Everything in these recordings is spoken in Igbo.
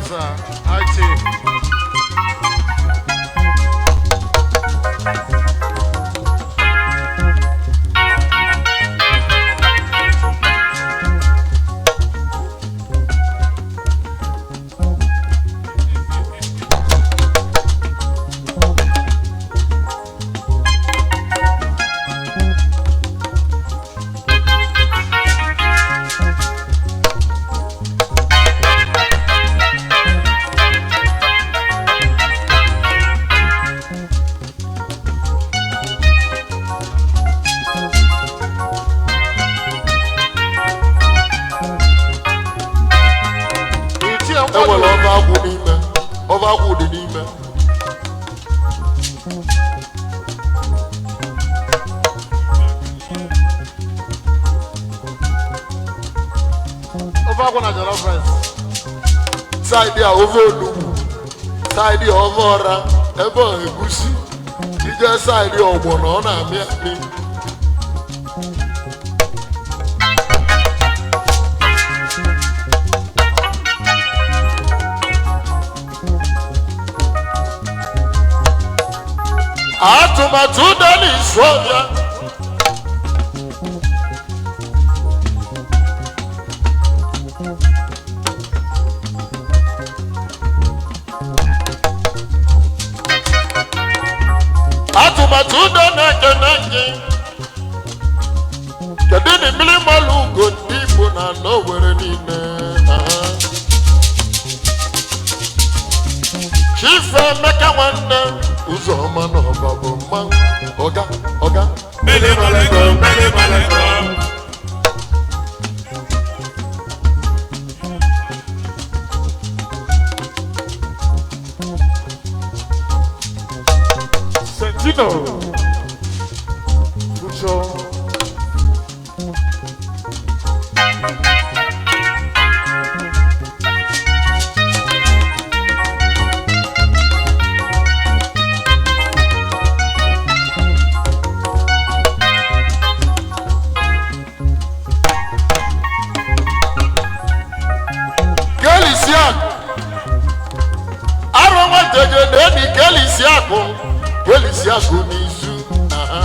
sir. IT. Ichie Enwere nkwado. ọba akwụ n'ime, ọba akwụ dị n'ime. Ofe akwụ na jollof rice. Saịdị a ofe onugbu, saịdị a ofe ọra, ebe ọ egusi, ije saịdị ọgbọnọ ọ na-amị amị. Atụmatụ udo na isu ọbịa. Atụmatụ udo na-eke na-eke. Kedu na mmiri mmalụ ugo ndị Igbo na ala Owerri niile? Aha. Chief Emeka nwanne Ụzọma na ọba bụ mmanwụ ọga ọga. Mele malego, mele malego. Sentino. Future. Kelisi akụ arụ nwajeje na-eni kelisi akụ kelisi akụ n'izu. Aha.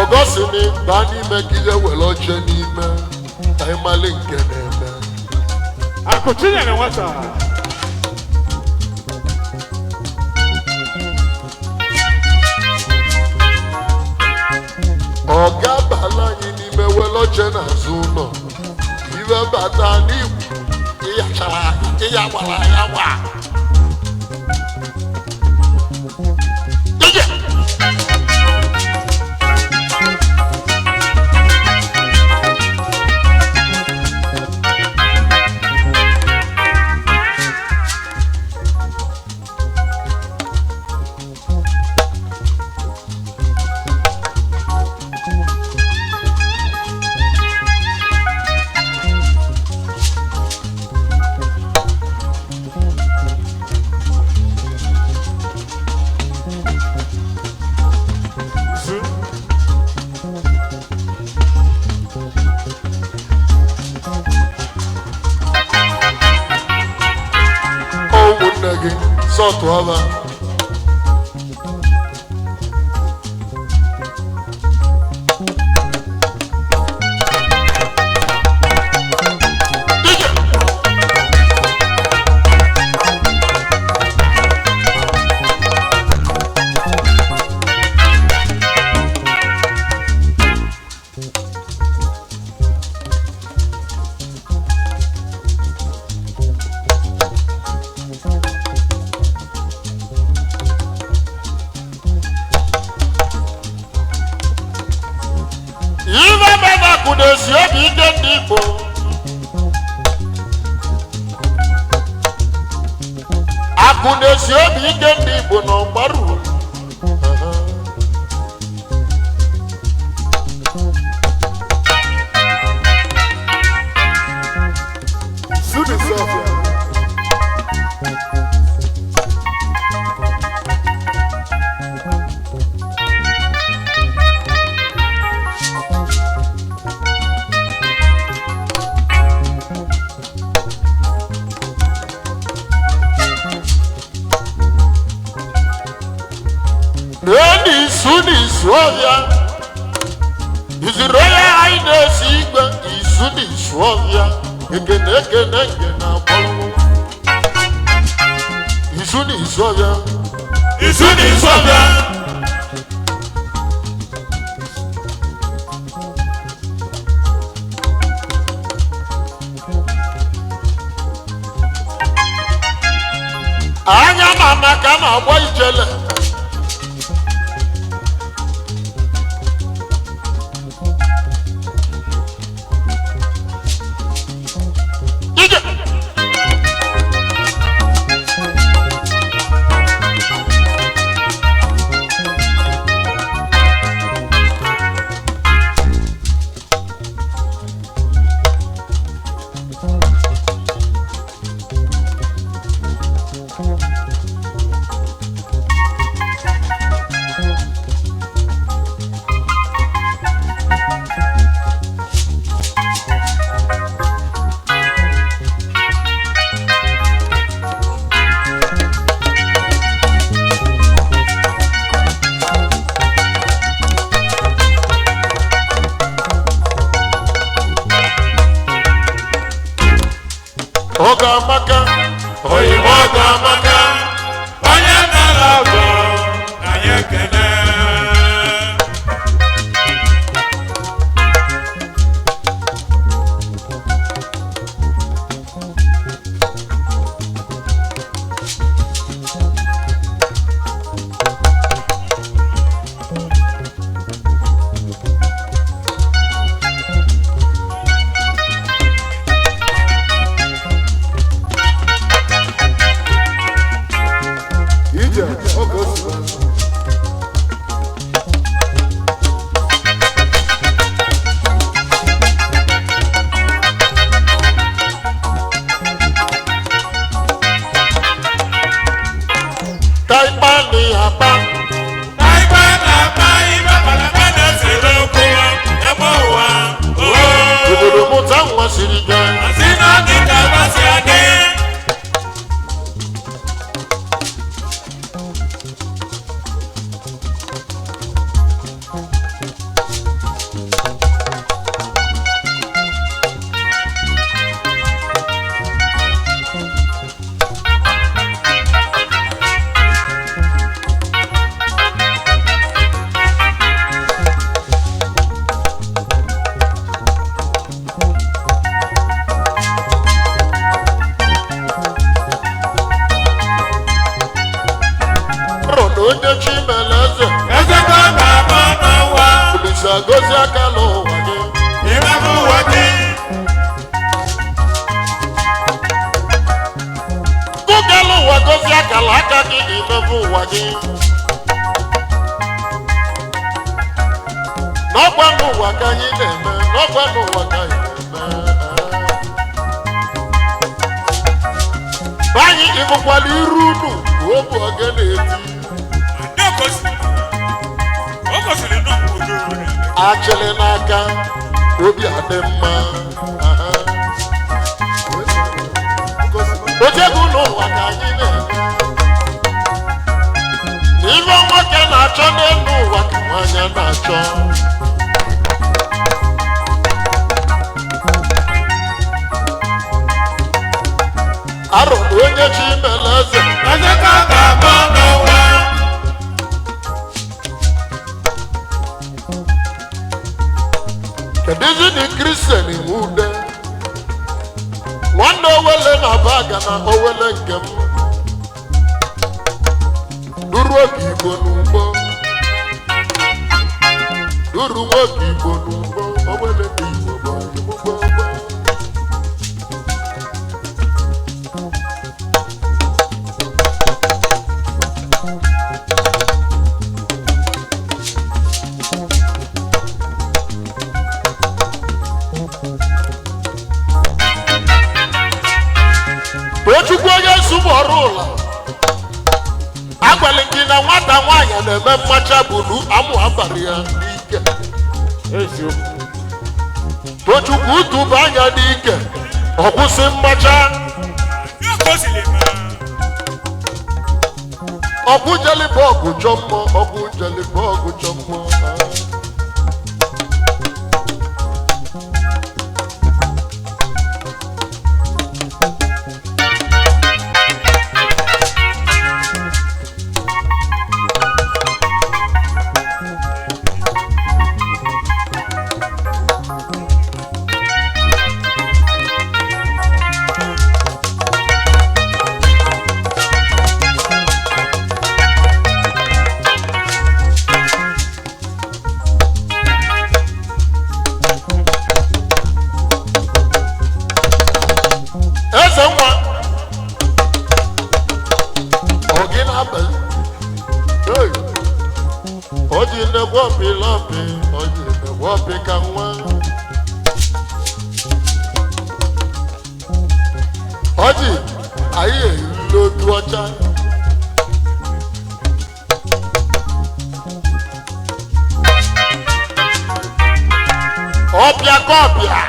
Ọgọsini baa n'ime ka ihe were oche n'ime ka ịmalị nke na-eme. Akụ chinyere nwata. Ọga bala anyị n'ime were oche n'azụ ụlọ iwe bata n'igwu ịyachara ịya gbara ya gba. Ije! Zu. Ụmụnne gị sọtụ ọba. Ije! Ife baba kwudosi obi ike ndị Igbo. Akụ na-esi obi ike ndị Igbo na ọgbaru. Aha. Zu the self. Isuofia. His Royal Highness Igwe Isu na Isuofia. Ekene ekene nke na-akpọrọ. Isu na Isuofia. Isu na Isuofia. Anya mama ka na-agba ijele. Ije. Ọ ga-amaka. Oyinbo ga-amaka. Onye nara ọgọ na ya ekele. Ije oge o si wee. Taipa ni apá. Táìpá na-apa ibe balaba na-esere okwu ebe ụwa. Oo. Obodo mụta nwa siri ike. Asị na ọ dị ka ebe si adị. Rọ na onye chi mere eze. Eze ka ọ ga-abụ n'ụwa. Olise gozie aka n'ụwa gị. Ịmebe ụwa gị. Gụgalụ ụwa gozie akala aka gị imebe ụwa gị. N'ọkwa n'ụwa ka anyị na-eme, n'ọkwa n'ụwa ka anyị na-eme. Be anyị ịbụkwala iru unu ka ọ bụ oge na-eti. Ndị okosiri. O gosiri na ọ bụ ụdị oriri. Achịlị n'aka, obi adị mma. Aha. Ojegwu n'ụwa ka anyị na-eme. Na ife nwoke na-achọ n'elu ụwa ka nwaanyị na-achọ. Arọ na onye chi mere eze. Eze ka ọ ga-abụ n'ụwa. Kedụzi na Kristian nwe ude? Nwanne Owele na baga na Owele nke m. Duru oge Igbo n'ugbo. Duru nwoke Igbo n'ugbo. Owele dị Igbo bụ Igbo gboo. Tochukwu onye nsogbu ọrụ ụlọ agwala gị na nwata nwaanyị na-eme mmacha bulu amụ abalị ya n'ike. Eziokwu. Tochukwu tụba anya n'ike, ọ kwụsị mmacha. Ndị okosiri ma. Ọkwụ jelibọgụ chọ mmụọ, ọkwụ jelibọgụ chọ mmụọ. Eze nwa ọ gị na-abalị. Hey! Ọ ji nnekwu ọpị lọpị, ọ ji nnekwu ọpị ka nwa. Ọ ji anyị eyirila otu ọcha. Ọpịa ka ọpịa.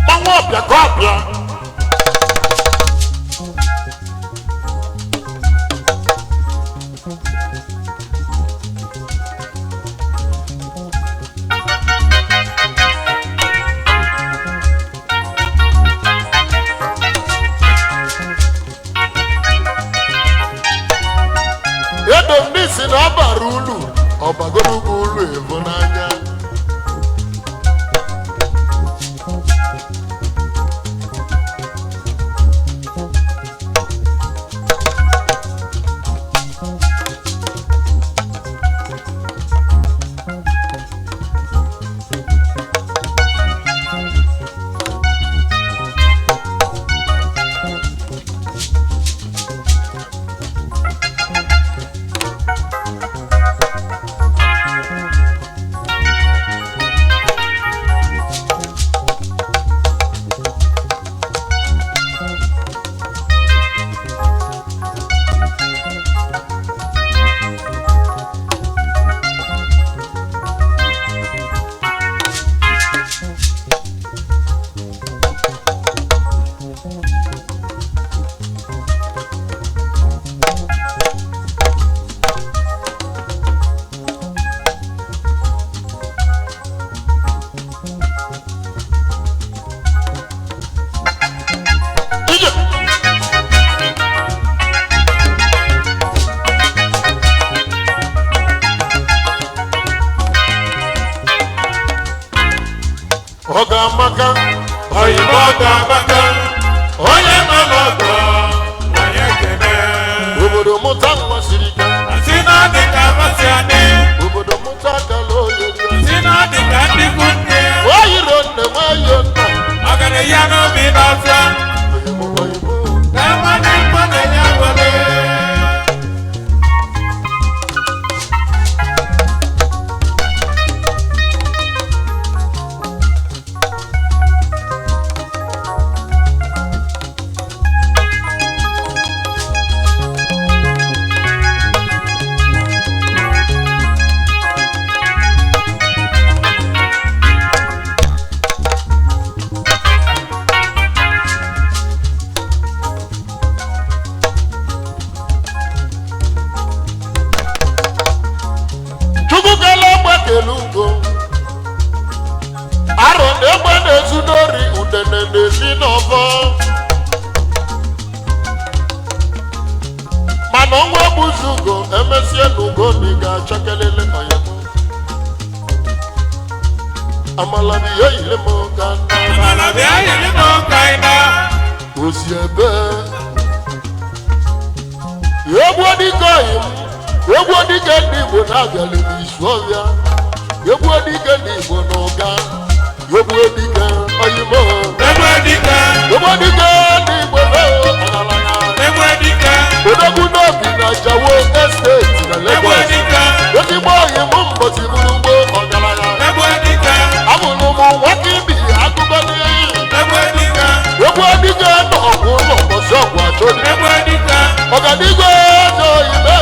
Mmanwụ ọpịa ka ọpịa. Edo ndị si na ọ bara ulu, ọbagoro ugwu ulu evo n'anya. Ije! Ọ ga-amaka. Oyibo ga-amaka, onye nọ n'ọgọ onye kene. Obodo mụta nwa siri ike. Si na ọ dị ka amasị adị, Obodo mụta akala oyeri. si na ọ dị ka ndị ikwu nne. Oyiro nne nwayo nna. Ọgaranya n'obi n'ọfịa, Oyibo oyibo. ka mmadụ mkpọ na-enye agbọrọ. Chukwu kele egbe kele ugo. Arọ na egbe na-ezu n'ori, udene na-esi n'ọbọ. Mana ọnwa egbuzu ugo, emesie n'ugo na ị ga-achọkelele ọyem. Amala bụ ihe yiri m ka nna. Amala bịa yiri m ka ị na. Osi ebe. Egwu dike oyi m, egwu dike ndị Igbo na-abịalị n'isu ọbịa. Egwu dike ndị Igbo na ụga. Egwu dike oyi m. Egbe dike, Egwu dike ndị Igbo na ọgaranya. Egbe dike, Odogwu n'obi na Jawo Esteti na egbe Lagos. dike, Ezigbo oyi m mbọsi bụrụ ugbo ọgaranya. Egbe dike, Abụrụ m nwoke ibi akụkọ n'iyi. Egbe dike, Egwu dike na ọgwụ ụlọ mbọsi ọgwụ achọrọ. Egbe dike, Ọganiigwe n'oyibe.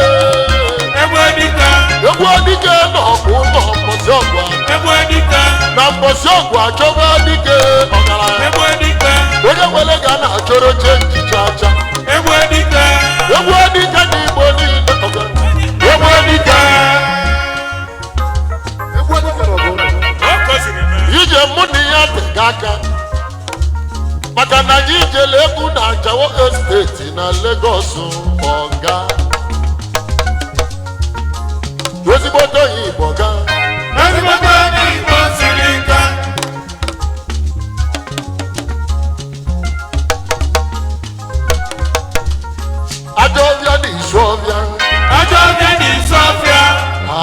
Egbe dike, Egwu dike na ọgwụ ụlọ mbọsi ọgwụ. Egbe dike, Na mbọsi ọgwụ achọba dike ọgaranya. Egbe dike, Onye nwere ga na-achọrọ chenji chacha. Egbe dike, Egwu na-aga aka maka na anyị jele egwu na Ajawo Estate na Lagos. Ọga ezigbote onye Igbo ga. Ezigbote onye Igbo siri ike. Ajọ ọbịa na isu ọbịa. Ajọ ọbịa na isu ọfịa.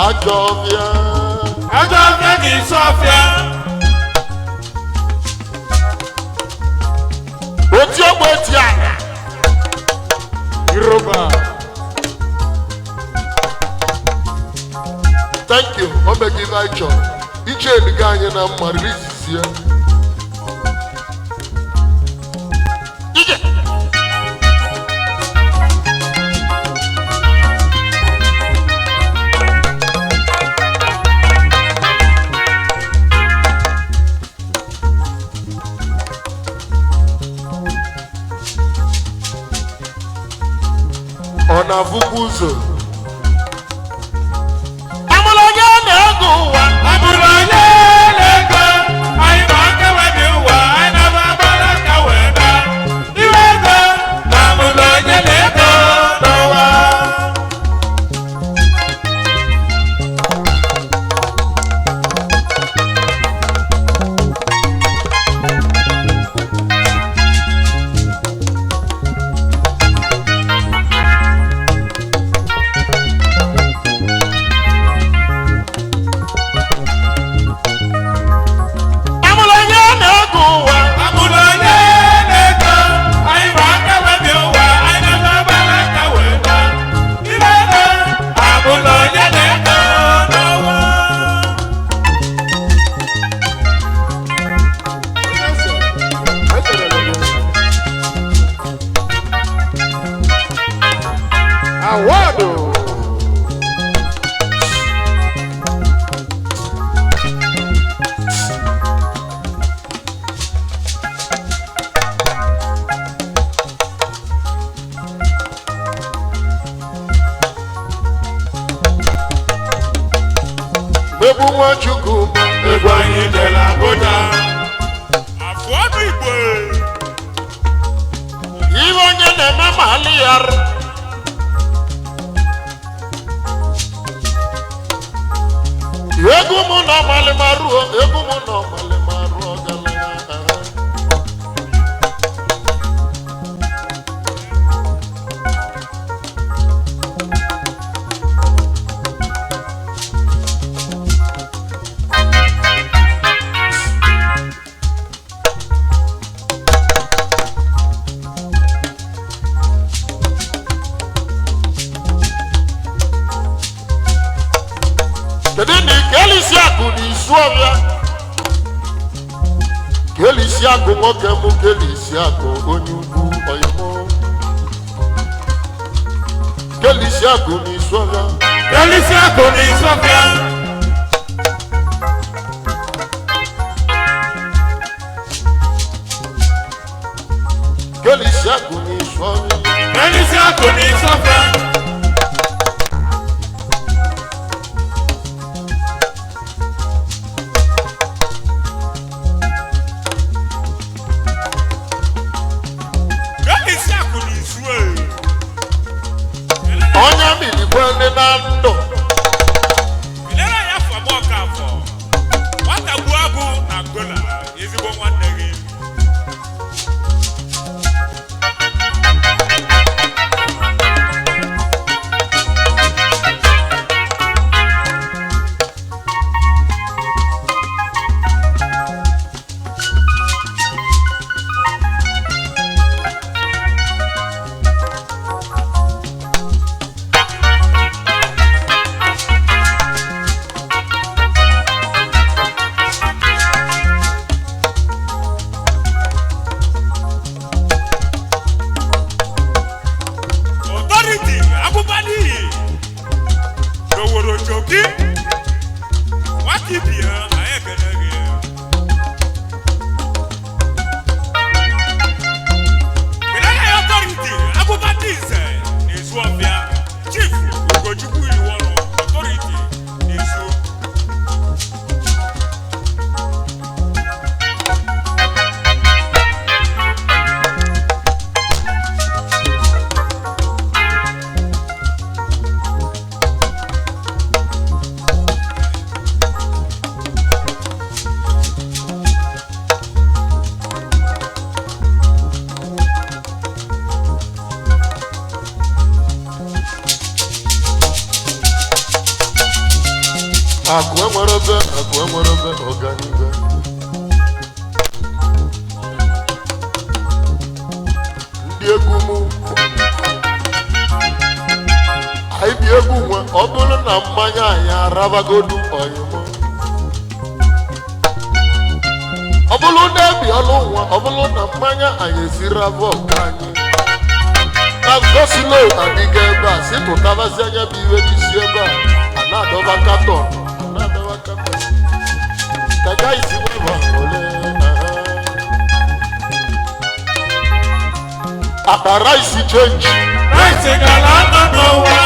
Ajọ ọbịa. Ajọ ọbịa na isu ọfịa. Oti ogbe eti ala. Yoruba. Thank you. O meghị ife anyị chọrọ iche eliga anyị na mma ririzizie ije. Ọ na-afụkwa ụzọ amụrụ onye na-ego ụwa. Abụrụ onye na-ego, anyị ma aka webi ụwa, anyị na-aba agbara aka wee na. Iwe ego, na abụrụ onye na-ego n'ụwa. Amụrụ onye na-ego ụwa. Abụrụ onye na-ego, anyị ma aka webi ụwa, anyị na-aba agbara aka wee na. Iwe ego, abụrụ onye na-ego n'ụwa. Awado. Egwu Nwachukwu. Egwu anyị jere Abuja. Afụ ọnụ Igbo. Ihe onye na-eme ma alị ya arụ. Egwu mụ na ọmalịmaruo, egwu mụ na ọmalịmaruo ọgaranya. Kedu na kelisi akụ na isu ọbịa kelisi akụ nwoke mụ kelisi akụ onye ugwu ọyịmụ kelisi akụ na isu ọbịa. Elisi akụ na Isofia. Kelisi akụ na isu ọbịa. Elisi akụ na Isofia. Elisi akụ na Isu Onye milikwe ndị na ndụ. Ilere anya afọ abụọ ka afọ. Nwata gbuo agụ na Angola, ezigbo nwanne gị. Enwere ebe akụ enwere ebe ọganibe. Ndị egwu mụ, anyị bi egwu nwe. Ọ bụrụ na mmanya anyị arabagodu ọyịmụ, ọ bụrụ na ebi ọlụ nwa, ọ bụrụ na mmanya anyị esiri abụọ ka anyị na gosilo adịghị ebe a si pụtabazi anya bụ iwe n'isi ebe a, a na-adọba katọn, a na-adọba katọn ka gaghịzi weba ole akpa rice chenji. Rice gara ọnụ n'ụwa.